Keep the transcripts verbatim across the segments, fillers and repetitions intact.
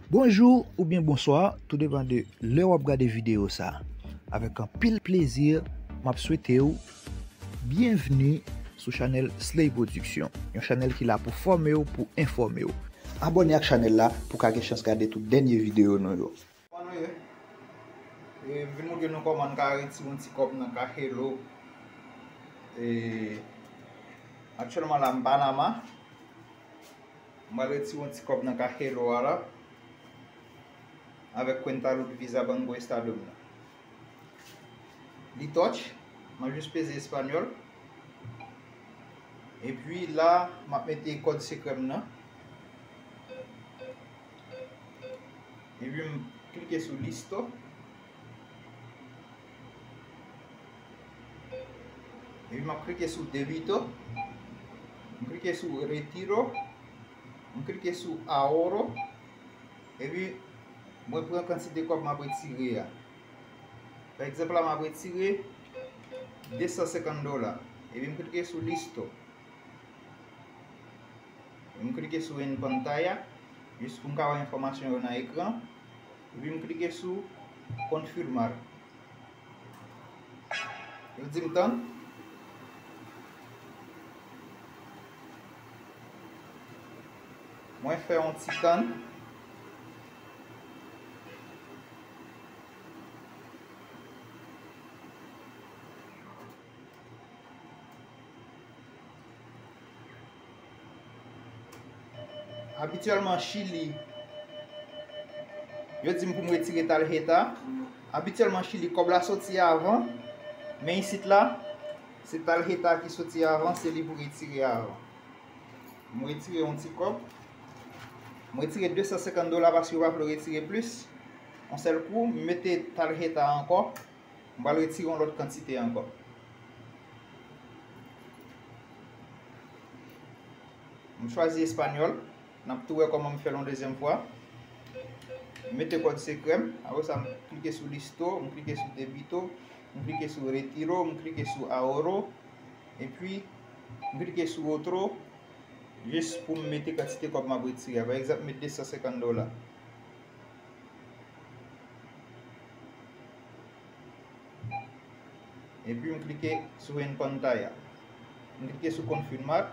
Bonjou oubyen bonswa, tou depann de lè w ap gade videyo sa. Avèk anpil plezi, m ap swete w byenvni sou chanèl Slay Production, yon chanèl ki la pou fòme w, pou enfòme w. Abòne ak chanèl la pou w ka gen chans gade tout dènye videyo nou yo. Kòman nou ye? E, m vin montre nou kòman n ka retire yon ti kòb nan Cash Hello. E, aktyèlman la, m Panama. M al retire yon ti kòb nan Cash Hello a la. Avèk Cuenta Lud Visa Banco Estado m nan. Li touch, m ap jis peze espanyòl. Epi la, m ap mete kòd sekrè m nan. Epi m klike sou listo. Epi m ap klike sou debito. M klike sou retiro. M klike sou ahorro. Epi mwen pran kantite kòb m ap retire a. Pa egzanp la, m ap retire de san senkant dola. Epi m klike sou listo. M klike sou en pantalla, jis pou m ka wè enfòmasyon yo nan ekran. Epi m klike sou confirmar. Yo di m tann. Mwen fè yon ti tann. Abityèlman, Chili, yo di m pou m retire tarjeta. Abityèlman, Chili, kòb la soti avan. Men isit la, se tarjeta ki soti avan, se li pou retire avan. M retire yon ti kòb. M retire de san senkant dola paske yo pa vle retire plis. Yon sèl kou, m mete tarjeta ankò. M pral retire yon lòt kantite ankò. M chwazi espanyòl. N ap tou wè kòman m fè l yon dezyèm fwa. M mete kòd sekrè m. Apre sa, m klike sou listo, m klike sou debito, m klike sou retiro, m klike sou ahorro. Epi, m klike sou otro. Jis pou m mete kantite kòb m ap retire a. Pa egzanp, m met de san senkant dola. Epi m klike sou en pantalla. M klike sou confirmar.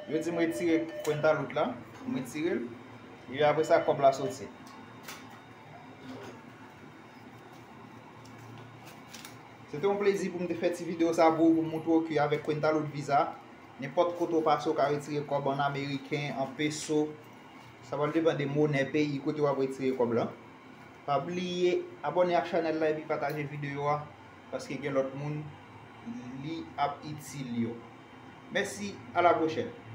Yo di m retire Cuenta Lud la, m retire l. Epi apre sa, kòb la soti. Se te yon plezi pou m te fè ti videyo sa pou ou, pou m montre w ke avèk Cuenta Lud Visa, nenpòt kote w pase, w ka retire kòb an ameriken, an peso. Sa pral depann de monè peyi kote w ap retire kòb lan. Pa bliye abòne ak chanèl la epi pataje videyo a, paske gen lòt moun li ap itil yo. Mèsi, a la pwochèn.